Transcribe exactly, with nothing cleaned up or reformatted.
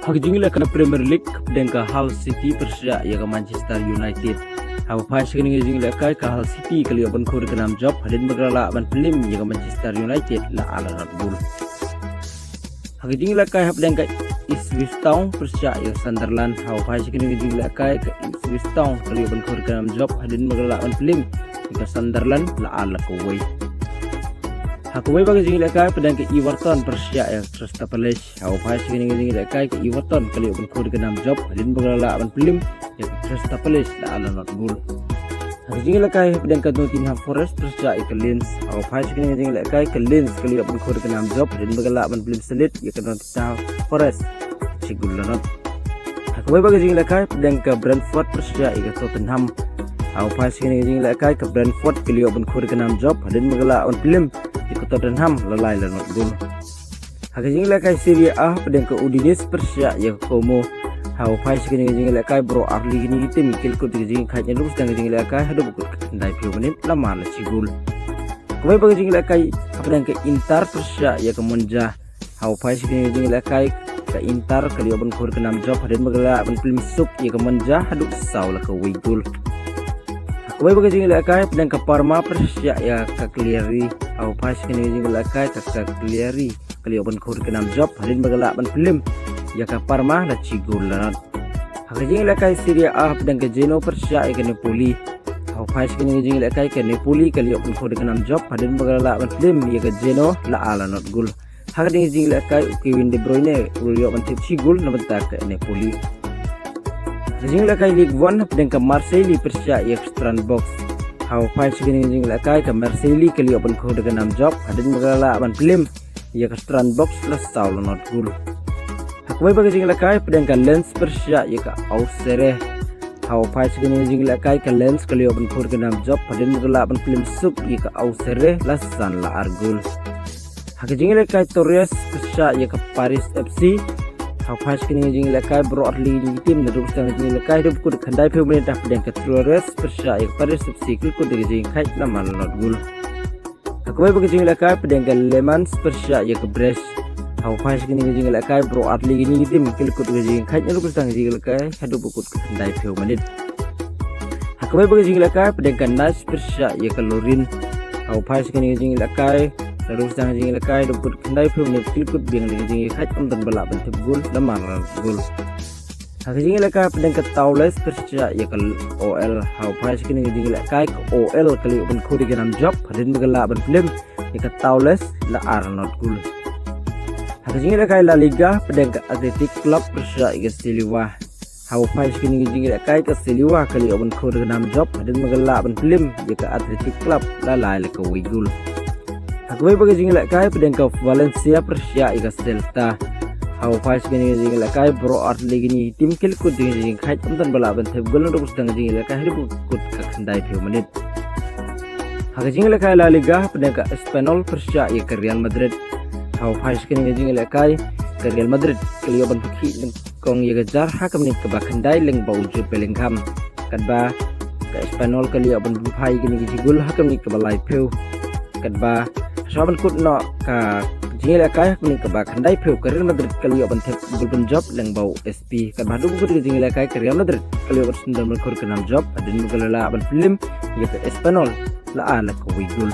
Ha ka jingïalehkai Premier League, pdeng ka Hull City pyrshah ïa ka Manchester United. Haba phai sha kane ka jingïalehkai, ka Hull City ka la ïoh ban khur ïa ka nam jop hadien ba ka la lah ban pynliem ïa ka Manchester United la ar la not gol. Ha ka jingïalehkai hapdeng ka Ipswich Town pyrshah ïa ka Sunderland. Haba phai sha kane ka jingïalehkai, ka Ipswich Town ka la ïoh ban khur ïa ka nam jop hadien ba ka la lah ban pynliem ïa ka Sunderland la ar la kawei. Ha kawei pat ka jingïalehkai, pdeng ka Everton pyrshah ïa ka Crystal Palace. Haba phai sha kane ka jingïalehkai, ka Everton ka la ïoh ban khur ïa ka nam jop hadien ba ka la lah ban pynliem ïa ka Crystal Palace la ar la not gol. Ha ka jingïalehkai hapdeng ka Nottingham Forest pyrshah ïa ka Leeds. Haba phai sha kane ka jingïalehkai, ka Leeds ka la ïoh ban khur ïa ka nam jop hadien ba ka la lah ban pynliem sha Leeds ïa ka Nottingham Forest shi gol la not. Ha kawei pat ka jingïalehkai, pdeng ka Brentford pyrshah ïa ka Tottenham. Haba phai sha kane ka jingïalehkai, ka Brentford ka la ïoh ban khur ïa ka nam jop hadien ba ka la lah ban pynliem ïa ka Tottenham la lai la not gol. Ha ka jingïalehkai Serie A, pdeng ka Udinese pyrshah ïa ka Como. Haba phai sha kane ka jingïalehkai, baroh artylli kine ki team ki la kut ïa ka jingïakhaiñ naduh ba sdang ka jingïalehkai haduh ba kut ka khyndai phew minit la mar la shi gol. Kawei pat ka jingïalehkai hapdeng ka Inter pyrshah ïa ka Monza. Haba phai sha kane ka jingïalehkai, ka Inter ka la ïoh ban khur ïa ka nam jop hadien ba ka la lah ban pynliem suk ïa ka Monza haduh saw la kawei gol. Kawei pat ka jingïalehkai hapdeng ka Parma pyrshah ïa ka Cagliari. Haba phai sha kane ka jingïalehkai, ka Cagliari ka la ïoh ban khur ïa ka nam jop hadien ba ka la lah ban pynliem ïa ka Parma la shi gol la not. Ha ka jingïalehkai Serie A, hapdeng ka Genoa pyrshah ïa ka Napoli. Haba phai sha kane ka jingïalehkai, ka Napoli ka la ïoh ban khur ïa ka nam jop hadien ba ka la lah ban pynliem ïa ka Genoa la ar la not gol. Ha kane ka jingïalehkai, u Kevin De Bruyne u la ïoh ban thep shi gol na bynta ka Napoli. Ha ka jingïalehkai Ligue One, hapdeng ka Marseille pyrshah ïa ka Strasbourg. Haba phai sha kane ka jingïalehkai, ka Marseille ka la ïoh ban khur ïa ka nam jop hadien ba ka la lah ban pynliem ïa ka Strasbourg la saw la not gol. Ha kawei pat ka jingïalehkai, pdeng ka Lens pyrshah ïa ka Auxerre. Haba phai sha kane ka jingïalehkai, ka Lens ka la ïoh ban khur ïa ka nam jop hadien ba ka la lah ban pynliem suk ïa ka Auxerre la san la ar gol. Ha ka jingïalehkai Troyes pyrshah ïa ka Paris F C. Haba phai sha kane ka jingïalehkai, baroh artylli ki team naduh ba sdang ka jingïalehkai haduh ba kut ka khyndai phew minit hapdeng ka Troyes pyrshah ïa ka Paris F C ki la kut ïa ka jingïakhaiñ la mar la not gol. Ha kawei pat ka jingïalehkai, pdeng ka Le Mans pyrshah ïa ka Brest. Haba phai sha kane ka jingïalehkai, baroh artylli kine ki team ki la kut ïa ka jingïakhaiñ naduh ba sdang ka jingïalehkai haduh ba kut ka khyndai phew minit. Ha kawei pat ka jingïalehkai, pdeng ka Nice pyrshah ïa ka Lorient. Haba phai sha kane ka jingïalehkai, naduh ba sdang ka jingïalehkai haduh ba kut ka khyndai phew minit ki la kut biang da ka jingïakhaiñ, ym don ba lah ban thep gol la mar la not gol. Ha ka jingïalehkai hapdeng ka Toulouse pyrshah ïa ka O L. Haba phai sha kane ka jingïalehkai, ka O L ka la ïoh ban khur ïa ka nam jop hadien ba ka la lah ban pynliem ïa ka Toulouse la ar la not gol. Ha ka jingïalehkai La Liga, hapdeng ka Athletic Club pyrshah ïa ka Sevilla. Haba phai sha kane ka jingïalehkai, ka Sevilla ka la ïoh ban khur ïa ka nam jop hadien ba ka la lah ban pynliem ïa ka Athletic Club la lai la kawei gol. Ha kawei pat ka jingïalehkai, hapdeng ka Valencia pyrshah ïa ka Celta. Haba phai sha kane ka jingïalehkai, baroh artylli kine ki team ki la kut ïa ka jingïakhaiñ, ym don ba lah ban thep gol naduh ba sdang ka jingïalehkai haduh ba kut ka khyndai phew minit. Ha ka jingïalehkai La Liga, hapdeng ka Espanyol pyrshah ïa ka Real Madrid. Haba phai sha kane ka jingïalehkai, ka Real Madrid ka la ïoh ban pynkhih lyngkong ïa ka jar ha ka minit kaba khyndai lyngba u Jude Bellingham. Katba ka Espanyol ka la ïoh ban pynphai ïa kine ki gol ha ka minit kaba laiphew. Katba shuwa ban kut noh ka jingïalehkai ha ka minit kaba khyndaiphew, ka Real Madrid ka la ïoh ban thep gol pynjop lyngba u S P. Katba haduh ba kut ka jingïalehkai, ka Real Madrid ka la ïoh ban sdang ban khur ïa ka nam jop hadien ba ka la lah ban pynliem ïa ka Espanyol la ar la kawei gol.